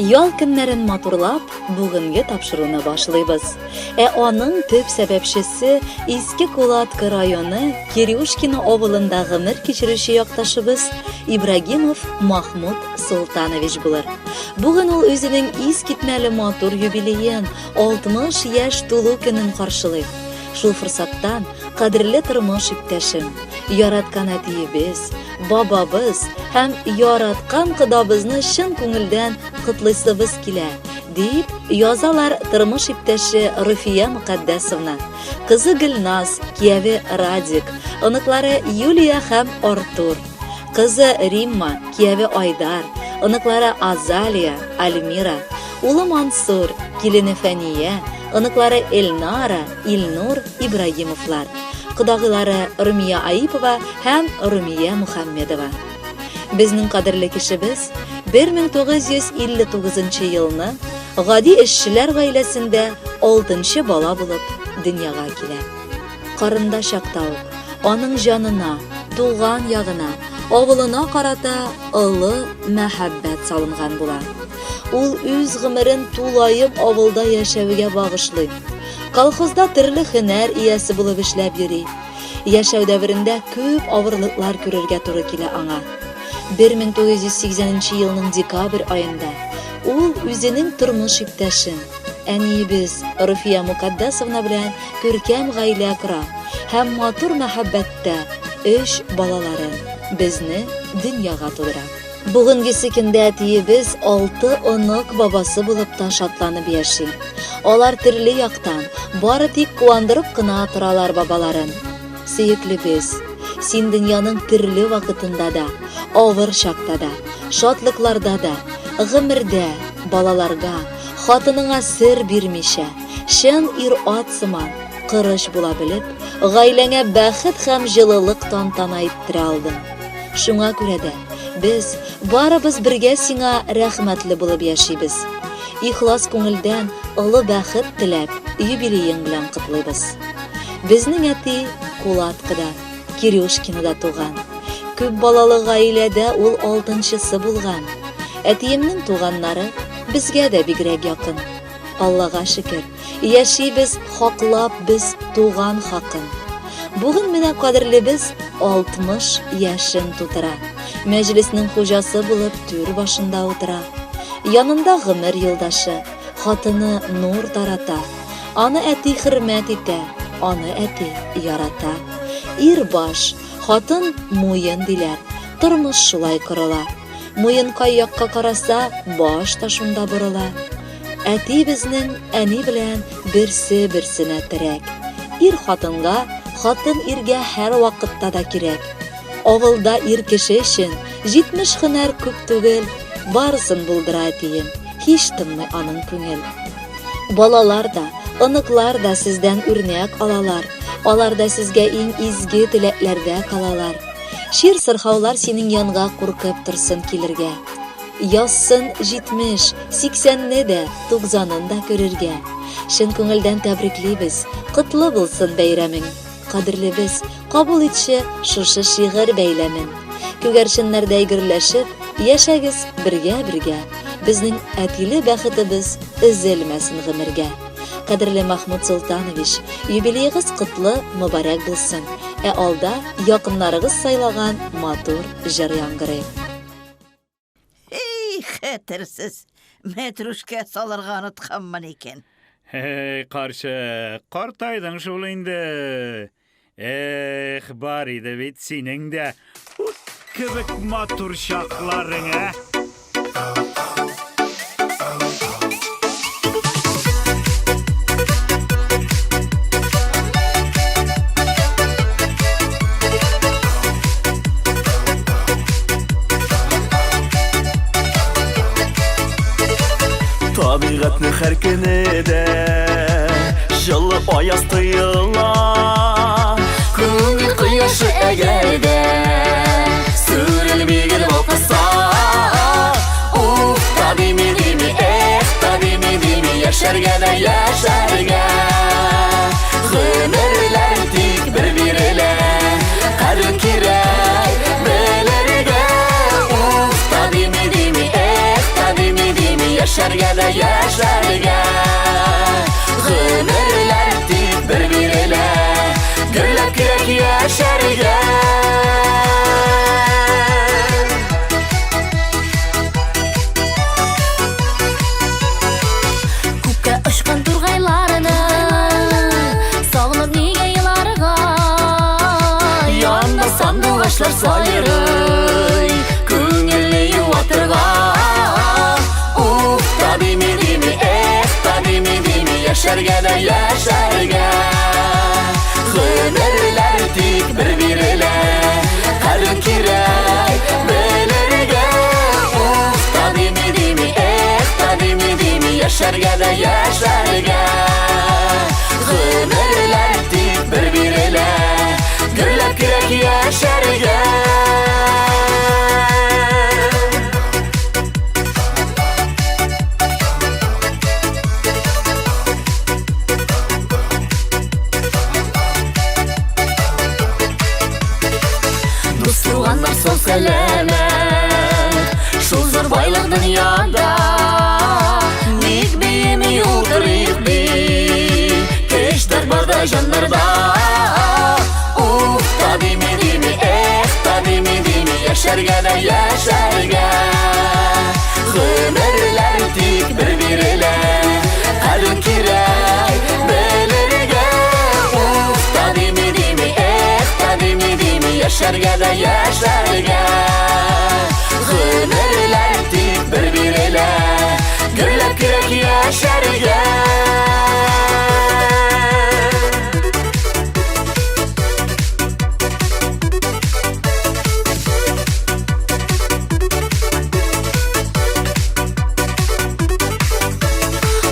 Ял көннәрен матурлап, бүгенге тапшыруны башлыйбыз. Ә аның төп сәбәпчесе Иске Кулатка районы Кирюшкино авылында гомер кичерүче якташыбыз Ибрагимов Махмуд Султанович булыр. Бүген ул үзенең искитмәле матур юбилеен, 60 яшь тулу көнен каршылый. Шул форсаттан кадерле тормыш иптәшем, яраткан әтиебез, бабабыз һәм яраткан кодабызны чын күңелдән котлыйсыбыз килә, дип язалар тормыш иптәше Руфия Мөкаддәсовна, кызы Гөлназ, кияве Радик, оныклары Юлия һәм Артур, кызы Римма, кияве Айдар, оныклары Азалия, Альмира, улы Мансур, килене Фәния, оныклары Эльнара, Илнур Ибрагимовлар, кодагыйлары Румия Аипова һәм Румия Мухаммедова. Безнең кадерле кешебез 1959 елны гади эшчеләр гаиләсендә алтынчы бала булып дөньяга килә. Карында чакта ук аның җанына, туган ягына, авылына карата олы мәхәббәт салынган була. Ул үз гомерен тулаем авылда яшәүгә багышлый. Колхозда төрле һөнәр иясе булып эшләп йөри. Яшәү дәверендә күп авырлыклар күрергә туры килә аңа. 1980 елның декабрь аенда ул үзенең тормыш иптәшен, әниебез Руфия Мукаддасовна белән күркәм гаилә кора һәм матур мәхәббәттә өч балаларын, безне дөньяга тудыра. Бүгенгесе көндә әтиебез алты онык бабасы булып та шатланып яши. Алар төрле яктан, бары тик куандырып кына торалар бабаларын. Сөеклебез, син дөньяның төрле вакытында да, авыр чакта да, шатлыкларда да, гомердә балаларга, хатыныңа сер бирмичә, чын ир-ат сыман, кырыч була белеп, гаиләңә бәхет һәм җылылык тантана иттерә алдың. Шуңа күрә дә без барыбыз бергә сиңа рәхмәтле булып яшибез. Ихлас күңелдән олы бәхет теләп, юбилеең белән котлыйбыз. Безнең әти Кулаткада, Кирюшкинода туган. Күп балалы гаиләдә ул алтынчысы булган. Әтиемнең туганнары безгә дә бигрәк якын. Аллага шөкер, яшибез хаклап без туган хакын. Бүген менә кадерлебез 60 яшен тутыра. Мәҗлеснең хуҗасы булып түр башында утыра. Янында гомер юлдашы, хатыны нур тарата. Аны әти хөрмәт итә, аны әти ярата. Ир баш, хатын муен диләр. Тормыш шулай корыла. Муен кай якка караса, баш та шунда борыла. Әти безнең әни белән берсе-берсенә терәк. Ир хатынга, хатын иргә һәрвакытта да кирәк. Авылда ир кеше өчен 70 һөнәр күп түгел, барысын булдыра әтием, һич тынмый аның күңел. Балалар да, оныклар да сездән үрнәк алалар, алар да сезгә иң изге теләкләрдә калалар. Чир-сырхаулар синең янга куркып торсын килергә. Язсын 70, сиксәнне дә, тукзанын да күрергә. Чын күңелдән тәбриклибез, котлы булсын бәйрәмең. Кадерлебез, кабул итче шушы шигырь бәйләмен. Күгәрченнәрдәй гөрләшеп, яшәгез бергә-бергә. Безнең әтиле бәхетебез өзелмәсен гомергә. Кадерле Махмуд Султанович, юбилеегыз котлы, мөбарәк булсын. Ә алда якыннарыгыз сайлаган матур җыр яңгырый. Эй, хәтерсез, мәтрүшкә салырга онытканмын икән. Эй, карчык, картайдың шул инде. Эх, бар иде бит синең дә ут кебек матур чакларың, ә? Табигатьнең һәр көне дә җылы аяз тоела. Күңел кояшы әгәр дә сүрелми гел балкыса. Уф, та дими дими, эх, та дими дими, яшәргә дә яшәргә. Гомерләр тик бер бирелә, кадер кирәк белергә. Уф, та дими дими, эх, та дими дими, яшәргә. Яшәргә дә яшәргә. Гомерләр тик бер бирелә, Гөрләп кирәк яшәргә. Күккә очкан тургайларны Сагынып нигә еларга? Янда сандугачлар сайрый, Күңелне юатырга. Уф та дими дими, эх та дими дими, Яшәргә дә яшәргә. Гомерләр тик бер бирелә, Кадер кирәк белергә. Уф та дими дими, эх та дими дими, Яшәргә дә яшәргә. Гомерләр тик бер бирелә, Гөрләп кирәк яшәргә. Дус туганнар сау сәламәт, Шул зур байлык дөньяда. Ник биеми утырыйк бит, Көч дәрт бар да җаннарда. Уф та дими дими, эх та дими дими, Яшәргә дә яшәргә. Гомерләр тик бер бирелә, Кадер кирәк белергә. Уф та дими дими, эх та дими дими, Яшәргә дә яшәргә. Гомерләр тик бер бирелә, Гөрләп кирәк яшәргә.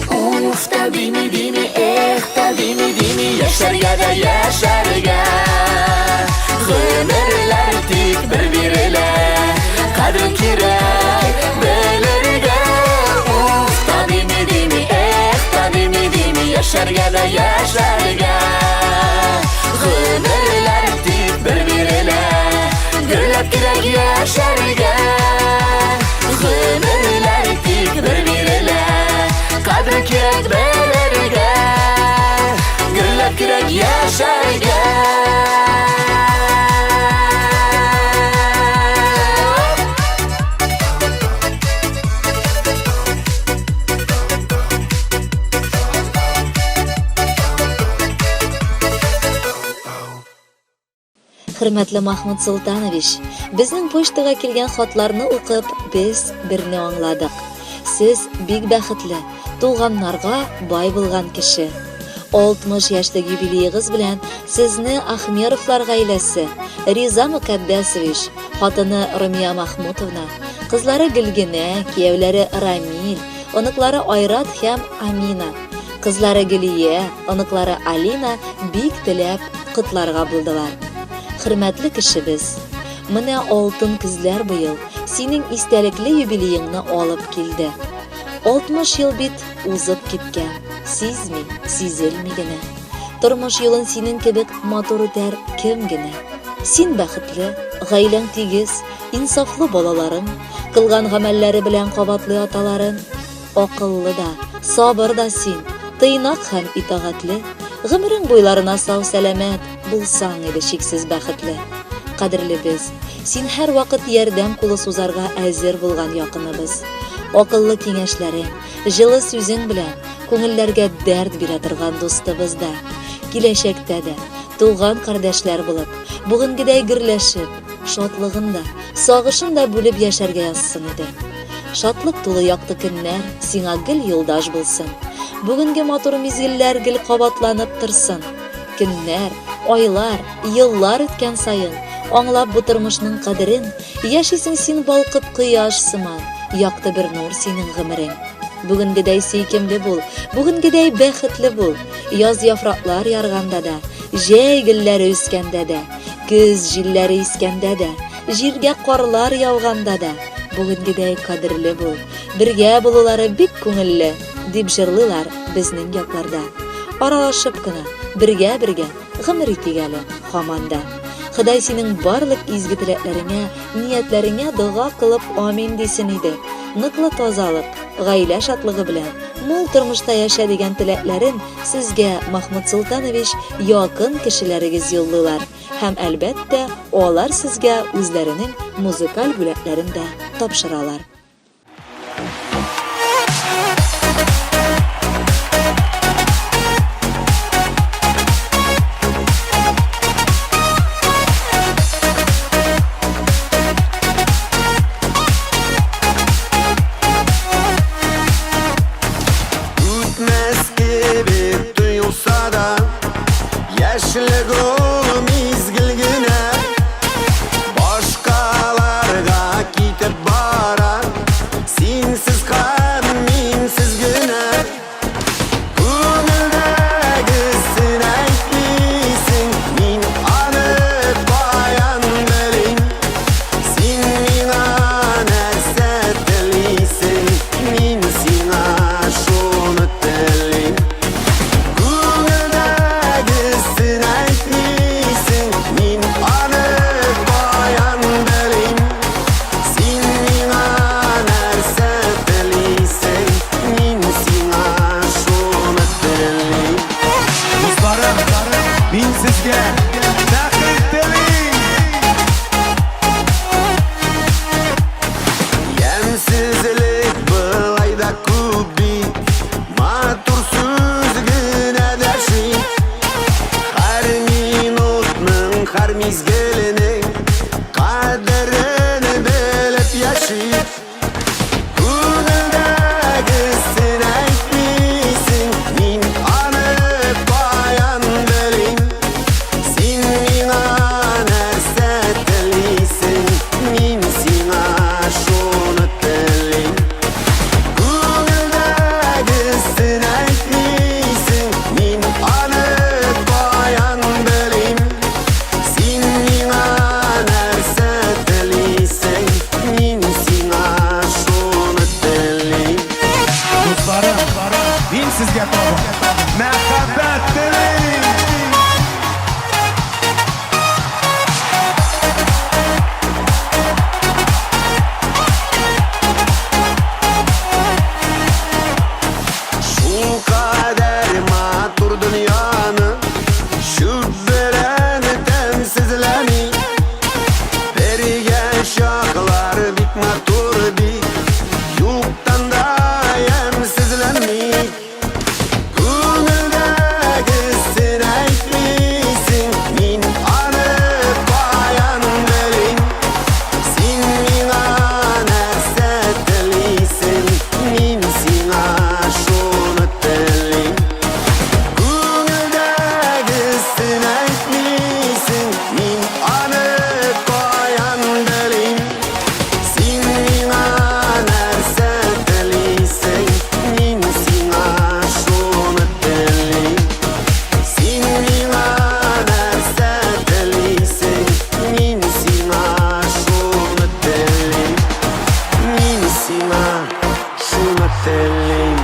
Уф та дими дими, эх та дими дими, Яшәргә дә яшәргә. Гомерләр тик бер бирелә, Кадер кирәк белергә. Уф та дими дими, эх та дими дими, Яшәргә дә яшәргә. Гомерләр тик бер бирелә, Гөрләп кирәк яшәргә. Гомерләр тик бер бирелә, Кадер кирәк белергә. Гөрләп кирәк яшәргә. Хөрмәтле Махмуд Султанович, безнең почтага килгән хатларны укып, без берне аңладык. Сез бик бәхетле, туганнарга бай булган кеше. 60 яшьлек юбилеегыз белән сезне Ахмеровлар гаиләсе, Риза Мөкаддәсович, хатыны Румия Махмутовна, кызлары Гөлгенә, кияүләре Рамиль, оныклары Айрат һәм Амина, кызлары Гөлия, оныклары Алина бик теләп котларга булдылар. Хөрмәтле кешебез, менә алтын көзләр быел синең истәлекле юбилееңны алып килде. 60 ел бит узып киткән, сизми, сизелми генә. Тормыш юлын синең кебек матур үтәр кем генә. Син бәхетле, гаиләң тигез, инсафлы балаларың, кылган гамәлләре белән кабатлый аталарын. Акыллы да, сабыр да син, тыйнак һәм итагатьле. Гомерең буйларына сау-сәламәт булсаң иде чиксез бәхетле. Кадерлебез, син һәрвакыт ярдәм кулы сузарга әзер булган якыныбыз. Акыллы киңәшләрең, җылы сүзең белән күңелләргә дәрт бирә торган дустыбыз да. Киләчәктә дә туган кардәшләр булып, бүгенгедәй гөрләшеп, шатлыгын да, сагышын да бүлеп яшәргә язсын иде. Шатлык тулы якты көннәр сиңа гел юлдаш булсын. Бүгенге матур мизгелләр гел кабатланып торсын. Көннәр, айлар, еллар үткән саен, аңлап бу тормышның кадерен, яшисең син балкып кояш сыман, якты бер нур синең гомерең. Бүгенгедәй сөйкемле бул, бүгенгедәй бәхетле бул. Яз яфраклар ярганда да, җәй гөлләре үскәндә дә, көз җилләре искәндә дә, җиргә карлар яуганда да, бүгенгедәй кадерле бул. Бергә булулары бик күңелле, дип җырлыйлар безнең якларда. Аралашып кына, бергә-бергә гомер итик әле һаман да. Ходай синең барлык изге теләкләреңә, ниятләреңә дога кылып амин дисен иде. Ныклы тазалык, Гаилә шатлыгы белән мул тормышта яшә дигән теләкләрен сезгә, Махмуд Солтанович, якын кешеләрегез юллыйлар. Һәм, әлбәттә, алар сезгә үзләренең музыкаль бүләкләрен дә тапшыралар. Үтмәс кебек тоелса да, Яшьлек ул мизгел генә. Башкаларга китеп бара, Синсез һәм минсез генә. Күңелдәгесен әйтмисең, Мин аны каян белим? Син миңа нәрсә телисең, Мин сиңа шуны телим. Күңелдәгесен әйтмисең, Мин аны каян белим? Син миңа нәрсә телисең, Мин сиңа шуны телим. Дусларым, мин сезгә бәхет телим! Ямьсезлек былай да күп бит, Матур сүз генә дәшми. Һәр минутның, һәр мизгеленең Кадерен белеп яшик. Күңелдәгесен әйтмисең, Мин аны каян белим? Син миңа нәрсә телисең, Мин сиңа шуны телим. Күңелдәгесен әйтмисең, Мин аны каян белим? Син миңа нәрсә телисең, Мин сиңа шуны телим. Дусларым, мин сезгә тагын мәхәббәт телим! Шул кадәр матур дөньяны Чүп белән тәмсезләми. Бергә чаклар бик матур бит, Юктан да ямьсезләнми. Күңелдәгесен әйтмисең, Мин аны каян белим? Син миңа нәрсә телисең, Мин сиңа шуны телим. Күңелдәгесен әйтмисең, Мин аны каян белим? Син миңа нәрсә телисең, Мин сиңа шуны телим. Син миңа нәрсә телисең, Мин сиңа шуны телим. Мин сиңа шуны телим.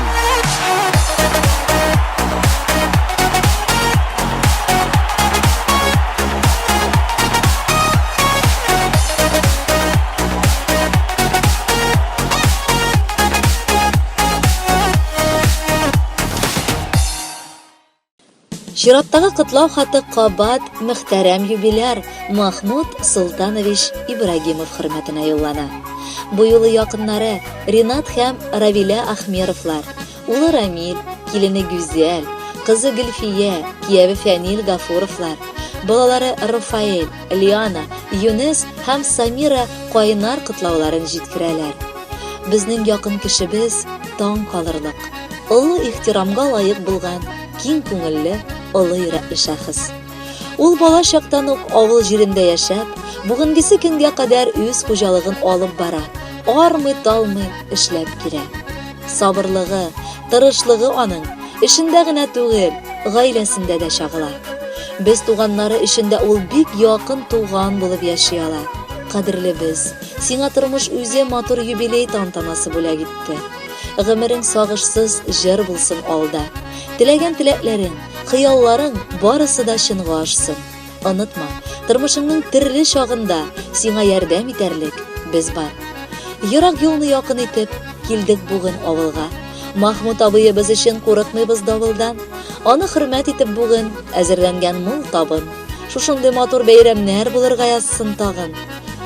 Чираттагы котлау хаты кабат мөхтәрәм юбиляр Махмуд Солтанович Ибрагимов хөрмәтенә юллана. Бу юлы якыннары Ринат һәм Равилә Ахмеровлар, улы Рамил, килене Гүзәл, кызы Гөлфия, кияве Фәнил Гафуровлар, балалары Рафаэль, Лиана, Юнес һәм Самира кайнар котлауларын җиткерәләр. Безнең якын кешебез таң калырлык, олы ихтирамга лаек булган киң күңелле, олы йөрәкле шәхес. Ул бала чактан ук авыл җирендә яшәп, бүгенгесе көнгә кадәр үз хуҗалыгын алып бара, армый-талмый эшләп килә. Сабырлыгы, тырышлыгы аның эшендә генә түгел, гаиләсендә дә чагыла. Без туганнары өчен дә ул бик якын туган булып яши ала. Кадерлебез, сиңа тормыш үзе матур юбилей тантанасы бүләк итте. Гомерең сагышсыз җыр булсын алда. Теләгән теләкләрең, хыялларың барысы да чынга ашсын. Онытма, тормышыңның төрле чагында сиңа ярдәм итәрлек без бар. Ерак юлны якын итеп, килдек бүген авылга. Махмут абыебыз өчен курыкмыйбыз давылдан. Аны хөрмәт итеп бүген әзерләнгән мул табын. Шушындый матур бәйрәмнәр булырга язсын тагын.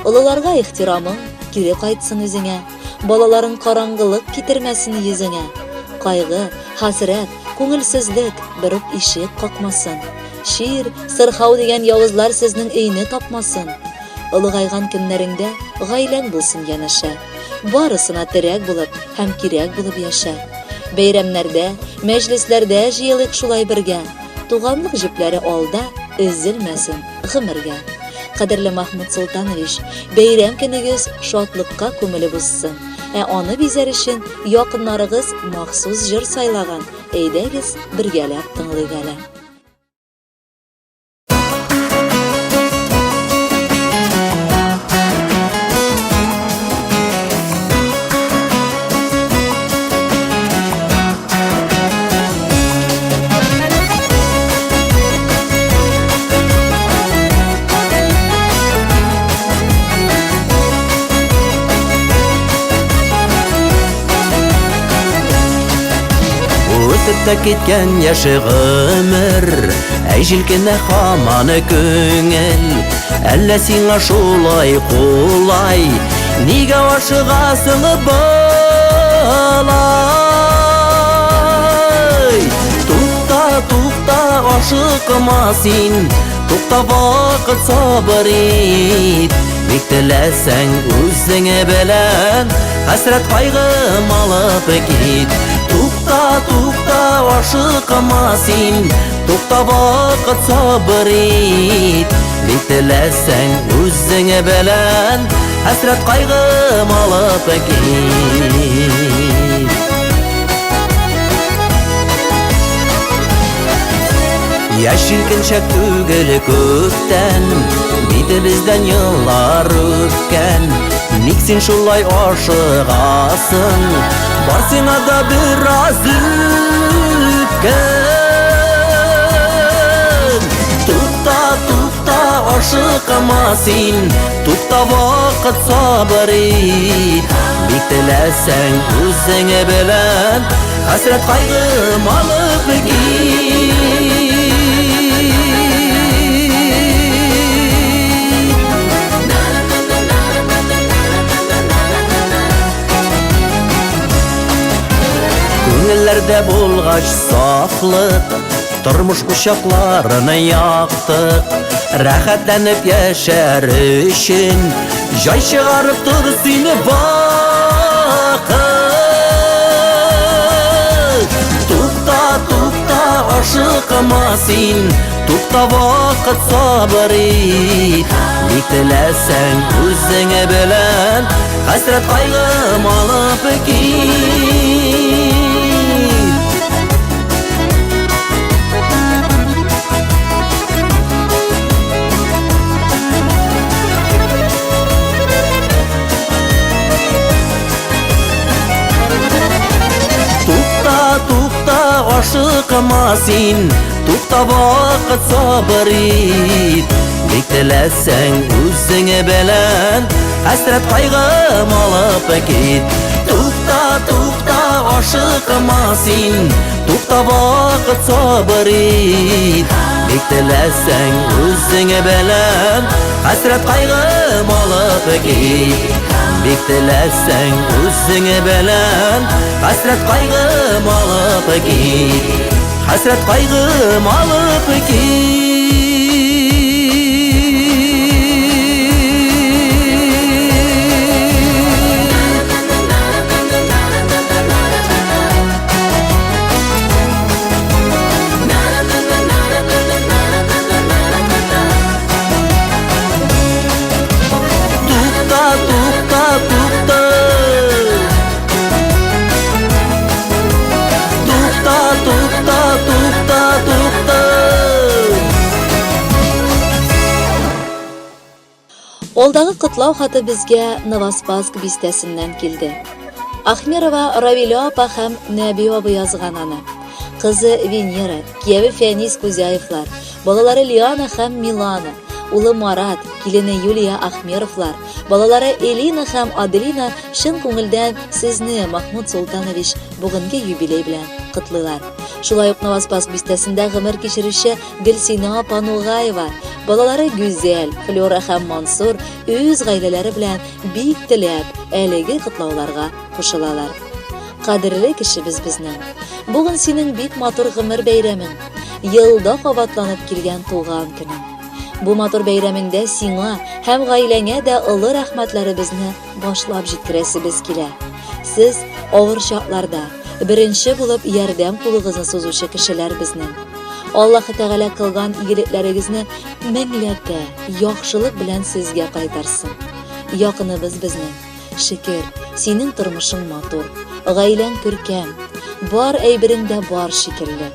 Олыларга ихтирамың кире кайтсын үзеңә. Балаларың караңгылык китермәсен йөзеңә. Кайгы, хәсрәт, күңелсезлек бер үк ишек какмасын. Чир, сырхау дигән явызлар сезнең өйне тапмасын. Олыгайган көннәреңдә гаиләң булсын янәшә. Барысына терәк булып һәм кирәк булып яшә. Бәйрәмнәрдә, мәҗлесләрдә җыелыйк шулай бергә. Туганлык җепләре алда өзелмәсен гомергә. Кадерле Махмуд Солтанович, бәйрәм көнегез шатлыкка күмелеп узсын. Ә аны бизәр өчен якыннарыгыз махсус җыр сайлаган. Әйдәгез, бергәләп тыңлыйк әле. Үтеп тә киткән яше гомер, Әй җилкенә хаман күңел. Әллә сиңа шулай кулай, Нигә ашыгасың болай? Тукта, тукта, ашыкма син, Тукта вакыт сабыр ит. Бик теләсәң үзеңе белән Хәсрәт кайгым алып кит. Тукта, тукта, ашыкма син, Тукта вакыт сабыр ит. Бик теләсәң үзеңе белән Хәсрәт кайгым алып кит. Яшь җилкенчәк түгел күптән, Битебездән еллар үткән. Ник син шулай ашыгасың? Бар сиңа да бераз үткән. Тукта, тукта, ашыкма син, Тукта вакыт сабыр ит. Бик теләсәң үзеңе белән Хәсрәт кайгым алып кит. Күңелләрдә булгач сафлык, Тормыш учакларын яктык. Рәхәтләнеп яшәр өчен Җай чыгарып тор сине вакыт. Тукта, тукта, ашыкма син, Тукта вакыт сабыр ит. Бик теләсәң үзеңе белән Хәсрәт кайгым алып кит. Тукта, тукта, ашыкма син, Тукта вакыт сабыр ит. Бик теләсәң үзеңе белән Хәсрәт кайгым алып кит. Тукта, тукта, ашыкма син, Тукта вакыт сабыр ит. Бик теләсәң үзеңе белән Хәсрәт кайгым алып кит. Бик теләсәң үзеңе белән Хәсрәт кайгым алып кит. Хәсрәт кайгым алып кит. Тукта, тукта, тукта. Тукта, тукта, тукта, тукта. Алдагы котлау хаты безгә Новоспасск бистәсеннән килде. Ахмерова Равилә апа һәм Нәби абый язган аны. Кызы Венера, кияве Фәнис Кузяевлар, балалары Лиана һәм Милана. Улы Марат, килене Юлия Ахмеровлар, балалары Элина һәм Аделина чын күңелдән сезне, Махмуд Султанович, бүгенге юбилей белән котлыйлар. Шулай ук Новоспасск бистәсендә гомер кичерүче Гөлсинә апа Нугаева, балалары Гүзәл, Флера һәм Мансур үз гаиләләре белән бик теләп әлеге котлауларга кушылалар. Кадерле кешебез безнең. Бүген синең бик матур гомер бәйрәмең. Елда кабатланып килгән туган көнең. Бу матур бәйрәмеңдә сиңа һәм гаиләңә дә олы рәхмәтләребезне башлап җиткерәсебез килә. Сез авыр чакларда беренче булып ярдәм кулыгызны сузучы кешеләр безнең. Аллаһы Тәгалә кылган игелекләрегезне меңләтә, яхшылык белән сезгә кайтарсын. Якыныбыз безнең. Шөкер, синең тормышың матур, гаиләң күркәм, бар әйберең дә бар шикелле.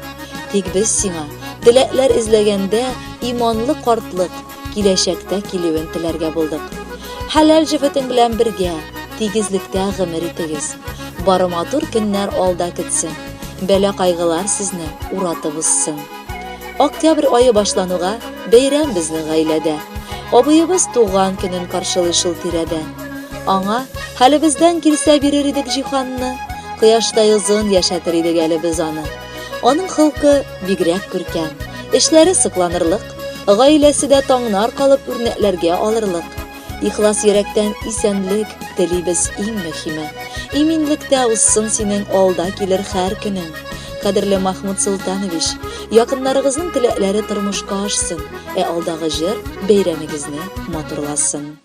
Тик без сиңа, теләкләр эзләгәндә, иманлы картлык киләчәктә килүен теләргә булдык. Хәләл җефетең белән бергә, тигезлектә гомер итегез. Бары матур көннәр алда көтсен, бәла-кайгылар сезне уратып узсын. Октябрь ае башлануга бәйрәм безнең гаиләдә. Абыебыз туган көнен каршылый шул тирәдә. Аңа хәлебездән килсә бирер идек җиһанны, кояштай озын яшәтер идек әле без аны. Аның холкы бигрәк күркәм, эшләре сокланырлык, гаиләсе дә таңнар калып үрнәкләргә алырлык. Ихлас йөрәктән исәнлек телибез иң мөһиме. Иминлектә узсын синең алда килер һәр көнең. Кадерле Махмуд Султанович, якыннарыгызның теләкләре тормышка ашсын, ә алдагы җыр бәйрәмегезне матурласын.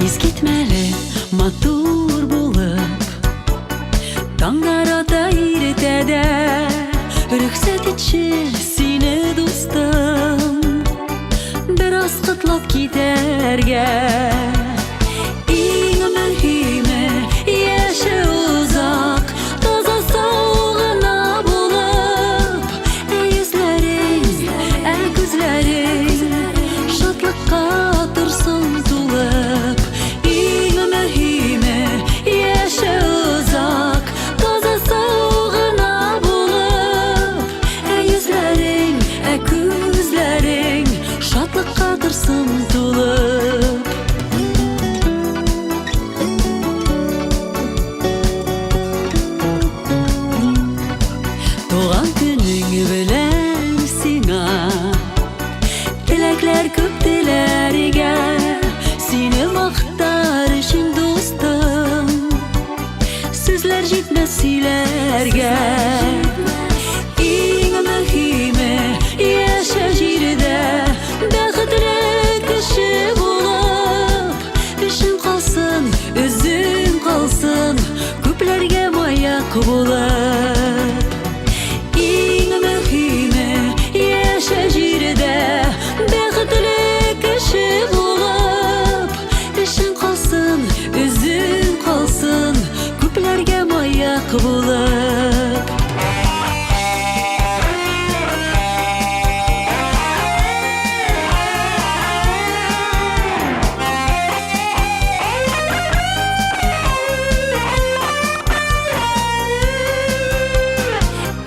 Искитмәле матур булып Таңнар ата иртәдә Рөхсәт итче сине дустым Бераз котлап китәргә Иң мөһиме яше озак Таза сау гына булып Ә йөзләрең, ә күзләрең Шатлыкка торсын тулып Иң мөһиме яше озак Таза сау гына булып Ә йөзләрең, ә күзләрең Шатлыкка торсын тулып. Туган көнең белән сиңа Теләкләр күп теләргә Сине мактар өчен дустым Сүзләр җитмәс сөйләргә Иң мөһиме яшә җирдә Бәхетле кеше булып Эшең калсын, үзең калсын Күпләргә маяк булып Иң мөһиме яшә җирдә Бәхетле кеше булып Эшең калсын, үзең калсын Күпләргә маяк булып.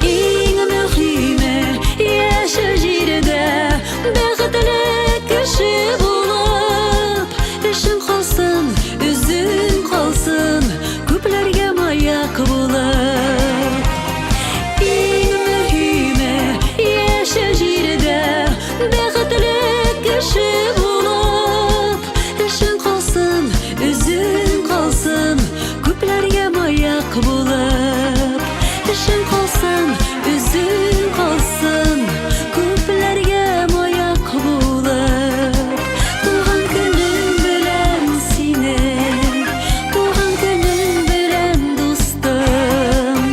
Иң мөһиме яшә җирдә бәхетле кеше булып Эшең калсын, үзең калсын, күпләргә маяк булып. Иң мөһиме яшә җирдә бәхетле кеше булып. Эшең калсын, үзең калсын, күпләргә маяк булып. Эшең калсын, үзең калсын, күпләргә маяк булып. Туган көнең белән сине, туган көнең белән, дустым.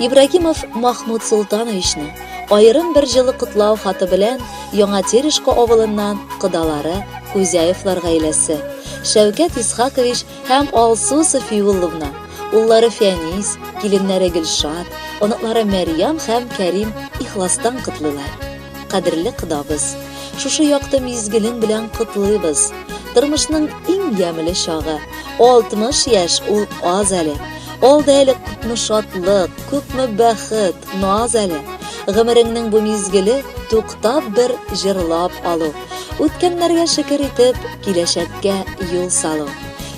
Ибрагимов Махмуд Султановичны аерым бер җылы котлау хаты белән Яңа Терешка авылыннан кодалары Кузяевлар гаиләсе. Шәүкәт Исхакович һәм Алсу Софиулловна, уллары Фәнис, киленнәре Гөлшат, оныклары Мәрьям һәм Кәрим ихластан котлыйлар. Кадерле кодабыз, шушы якты мизгелең белән котлыйбыз. Тормышның иң ямьле чагы, 60 яшь ул аз әле. Алда әле күпме шатлык, күпме бәхет, наз әле. Гомереңнең бу мизгеле туктап бер җырлап алу. Үткәннәргә шөкер итеп, киләчәккә юл салу.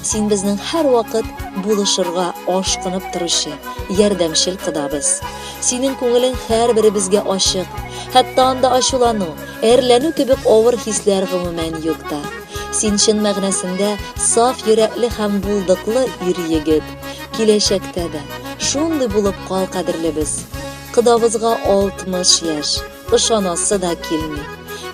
Син безнең һәрвакыт булышырга ашкынып торучы, ярдәмчел кодабыз. Синең күңелең һәрберебезгә ачык. Хәтта анда ачулану, әрләнү кебек авыр хисләр гомумән юк та. Син чын мәгънәсендә саф йөрәкле һәм булдыклы ир-егет. Киләчәктә дә шундый булып кал, кадерлебез. Кодабызга 60 яшь. Ышанасы да килми.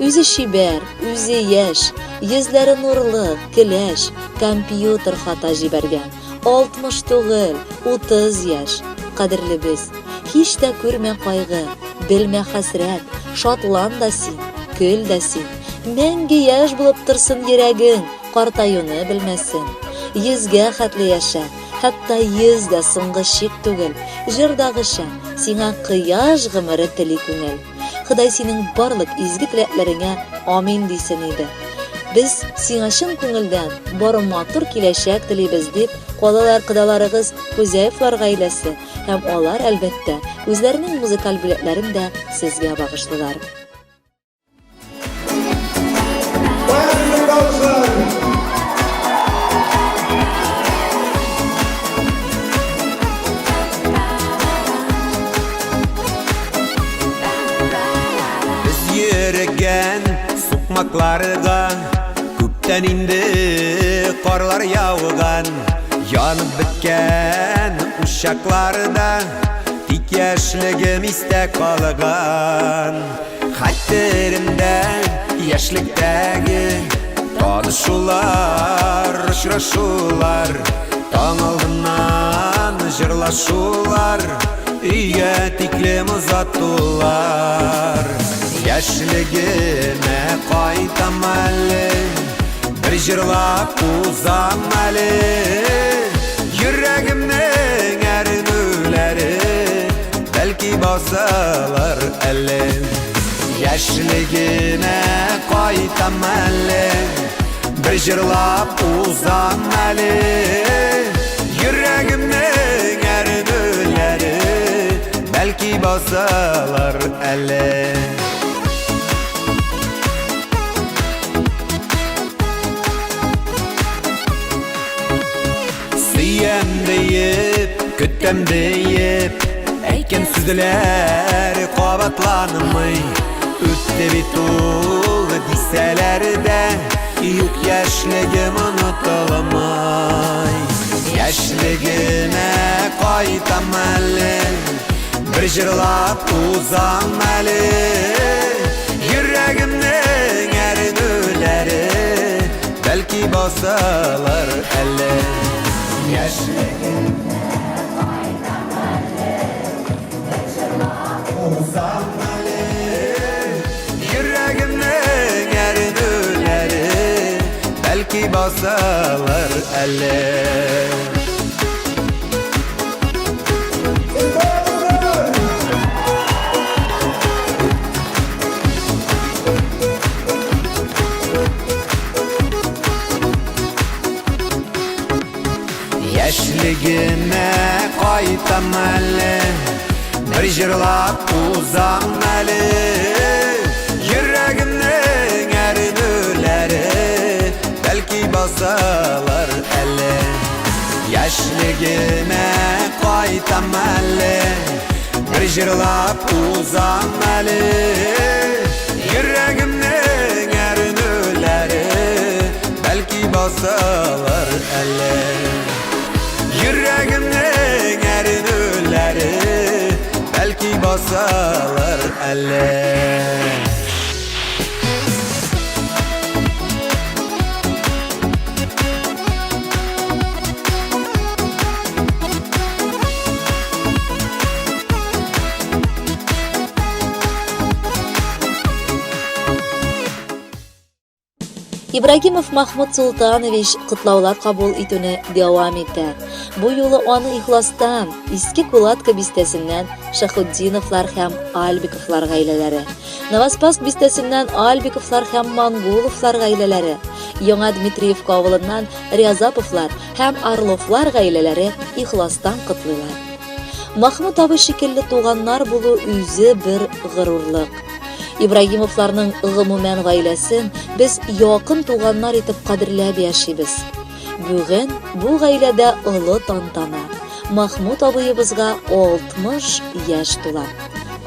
Үзе чибәр, үзе яшь, йөзләре нурлы, көләч, компьютер хата җибәргән. 60 түгел, 30 яшь. Кадерлебез, һич тә күрмә кайгы, белмә хәсрәт, шатлан да син, көл дә син. Мәңге яшь булып торсын йөрәгең, картаюны белмәсен. Йөзгә хәтле яшә, хәтта 100 дә соңгы чик түгел. Җырдагыча, сиңа кояш гомере тели күңел. Ходай синең барлык изге теләкләреңә амин дисен иде. Без сиңа чын күңелдән бары матур киләчәк телибез, дип калалар кодаларыгыз Хузяевлар гаиләсе һәм алар, әлбәттә, үзләренең музыкаль бүләкләрен дә сезгә багышлыйлар. Без йөргән сукмакларга күптән инде карлар яуган, янып беткән учакларда тик яшьлегем истә калган. Хәтеремдә яшьлектәге танышулар, очрашулар, таң алдыннан җырлашулар, өйгә тиклем озатулар. Яшьлегемә кайтам әле, бер җырлап узам әле. Йөрәгемнең әрнүләре бәлки басылыр әле. Яшьлегемә кайтам әле, бер җырлап узам әле. Йөрәгемнең әрнүләре бәлки басылыр әле. Сөям диеп, көтәм диеп, әйткән сүзләр кабатланмый. Үтте бит ул дисәләр дә, юк яшьлегем онытылмый. Яшьлегемә кайтам әле, бер җырлап узам әле. Йөрәгемнең әрнүләре бәлки басылыр әле. Яшьлегемә кайтам әле, бер җырлап узам әле. Йөрәгемнең әрнүләре бәлки басылыр әле. Яшьлегемә кайтам әле, бер җырлап узам әле. Йөрәгемнең әрнүләре бәлки басылыр әле. Яшьлегемә кайтам әле, бер җырлап узам әле. Йөрәгемнең әрнүләре бәлки басылыр әле. Йөрәгемнең әрнүләре бәлки басылыр әле. Ибрагимов Махмуд Султанович котлаулар кабул итүне дәвам итә. Бу юлы аны ихластан Иске Кулатка бистәсеннән Шахутдиновлар һәм Альбиковлар гаиләләре, Новоспасск бистәсеннән Альбиковлар һәм Мангуловлар гаиләләре, Яңа Дмитриевка авылыннан Рязаповлар һәм Орловлар гаиләләре ихластан котлыйлар. Махмуд абый шикелле туганнар булу үзе бер горурлык. Ибрагимовларның гомумән гаиләсен без якын туганнар итеп кадерләп яшибез. Бүген бу гаиләдә олы тантана. Махмуд абыебызга 60 яшь тула.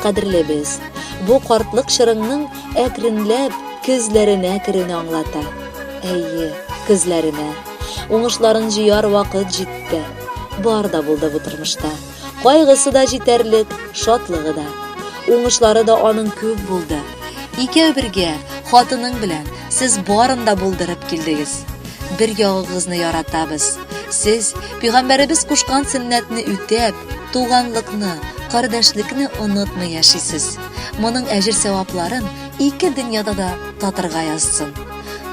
Кадерлебез, бу картлык чорыңның әкренләп көзләренә керүне аңлата. Әйе, көзләренә. Уңышларын җыяр вакыт җитте. Бар да булды бу тормышта. Кайгысы да җитәрлек, шатлыгы да. Уңышлары да аның күп булды. Икәү бергә, хатының белән, сез барын да булдырып килдегез. Бер ягыгызны яратабыз. Сез, пәйгамбәребез кушкан сөннәтне үтәп, туганлыкны, кардәшлекне онытмый яшисез. Моның әҗер-сәвапларын ике дөньяда да татырга язсын.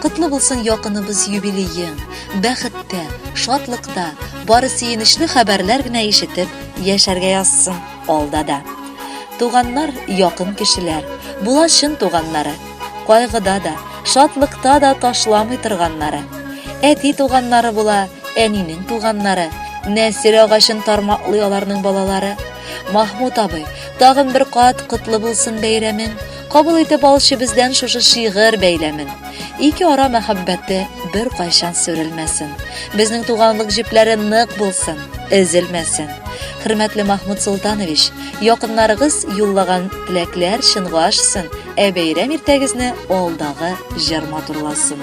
Котлы булсын якыныбыз юбилеең, бәхеттә, шатлыкта, бары сөенечле хәбәрләр генә ишетеп яшәргә язсын алда да. Туганнар якын кешеләр, була чын туганнары. Кайгыда да, шатлыкта да ташламый торганнары. Әти туганнары була, әнинең туганнары. Нәсел агачын тармаклый аларның балалары. Махмут абый, тагын бер кат котлы булсын бәйрәмең. Кабул итеп алчы бездән шушы шигырь бәйләмен. Ике ара мәхәббәте бер кайчан сүрелмәсен. Безнең туганлык җепләре нык булсын, өзелмәсен. Хөрмәтле Махмуд Султанович, якыннарыгыз юллаган теләкләр чынга ашсын, ә бәйрәм иртәгезне алдагы җыр матурласын.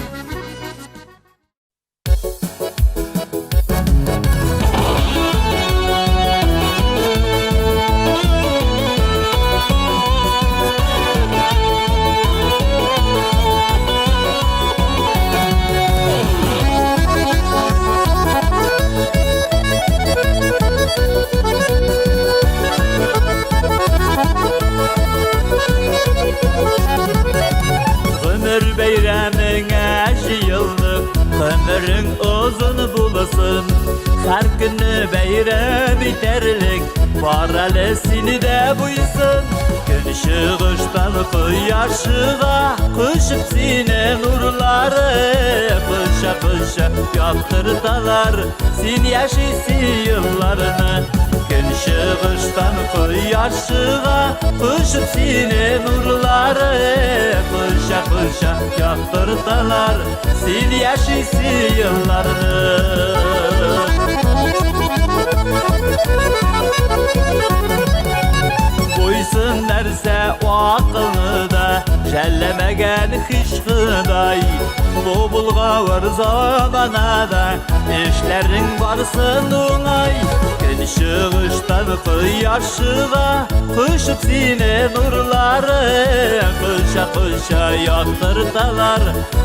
Гомер бәйрәмеңә җыелдык, гомерең озын булсын. Һәр көнне бәйрәм итәрлек, бар әле сине дә буйсын. Көн чыгыштан кояш чыга, кочып сине нурлары, коча-коча яктырталар, син яшисе елларны. Көн чыгыштан кояш чыга, кочып сине нурлары, коча-коча яктырталар, син яшисе елларны. Буйсын нәрсә акылны да, жәлләмәгән һич Ходай. Бу булгавыр заманада эшләрең барсын уңай. Көн чыгыштан кояш чыга, кочып сине нурлары, коча-коча яктырталар,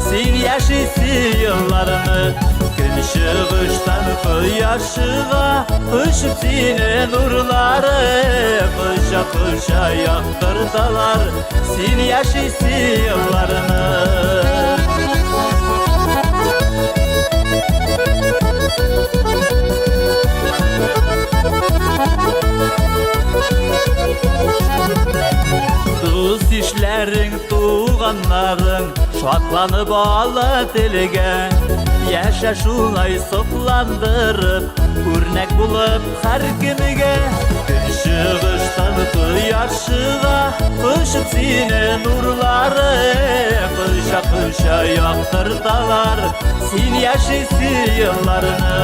син яшисе елларны. Көн чыгыштан кояш чыга, кочып сине нурлары, коча-коча яктырталар, син яшисе елларны. Дус ишләрең, туганнарың шатланып ала телгә. Яшә шулай сокландырып, үрнәк булып һәркемгә. Көн чыгыштан кояш чыга, кочып сине нурлары, коча-коча яктырталар, син яшисе елларны.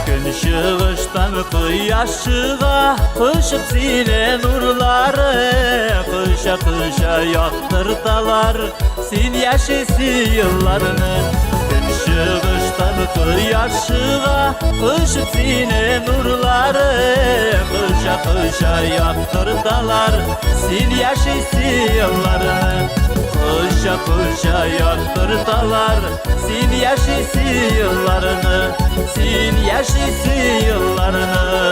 Көн чыгыштан кояш чыга, кочып сине нурлары, коча-коча яктырталар, син яшисе елларны. Көн чыгыштан кояш чыга, кочып сине нурлары, коча-коча яктырталар, син яшисе елларны. Коча-коча яктырталар. Син яшисе елларны, син яшисе елларны.